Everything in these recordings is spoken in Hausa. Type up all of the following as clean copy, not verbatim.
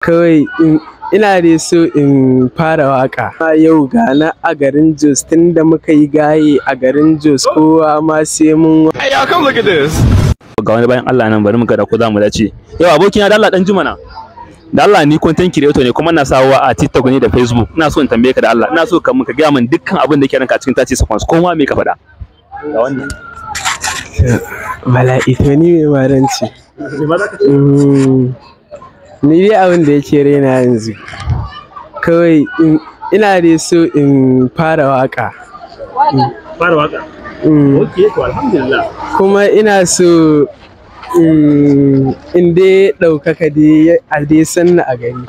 Kawai ina dai so in fara waka. Yau gana a garin Jos, tunda muka yi gaye a garin Jos, kowa ma sai mun Hey, y'all, come look at this. Ga wani bayan Allah nan, bari mu ga da ko za mu dace. Yau abokina, da Allah dan juma na. Da Allah, ni content creator ne kuma ina sawa a TikTok ne da Facebook. Ina so in tambaye ka, da Allah. Ina so ka gaya min dukkan abin da yake ranka a cikin 30 seconds. Ko ma me ka faɗa. Ga wannan. Bala'i, to ni mai maranci. Ni dai abin da yake raina yanzu. Kawai ina dai so in fara waka. Fara waka. Okay, to alhamdulillah. Kuma ina so in dai ɗaukaka dai a dai sanna a gari.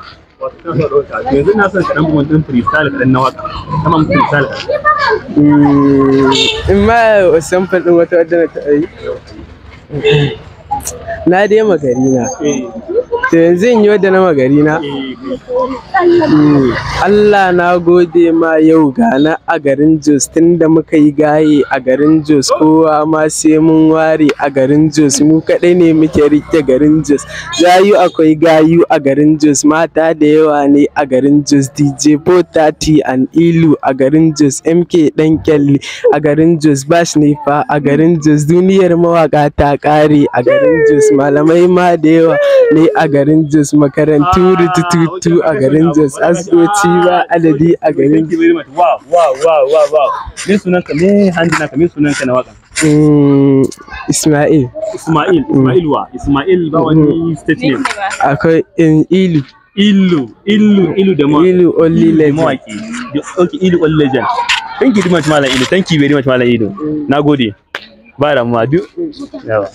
Yanzu ina son ka dan bugun din freestyle kaɗan na waka. Kaman freestyle kaɗan. In ma sample ɗin wata wadda na taɓa yi. Na dai magari na. To yanzu in yi wadda na magari na. Allah na gode ma, yau gana a garin Jos, tunda muka yi gaye a garin Jos, kowa ma sai mun ware a garin Jos, mu kaɗai ne muke rike garin Jos. Gayu akwai gayu a garin Jos, mata da yawa ne a garin Jos, DJ 430 and Ilu a garin Jos, MK dan Kyalli a garin Jos, Bash ne fa a garin Jos, duniyar mawaka ta ƙare a garin Jos, malamai ma da yawa ne a garin Jos, makarantu rutututu a garin Jos, asibitoci ba adadi a garin Thank you very much. Wow. Me sunanka? Me handle naka? Me sunanka na waka? Ismail. Ismail, Ismail wa? Ismail ba wani state name. Akwai in Ilu. Ilu, Ilu, Ilu da ma. Ilu only Ilu da legend. mawaki. Okay, Ilu only legend. Thank you very much, Malam Ilu. Thank you very much, Malam Ilu. Nagode. Ba damuwa duk. Yawa.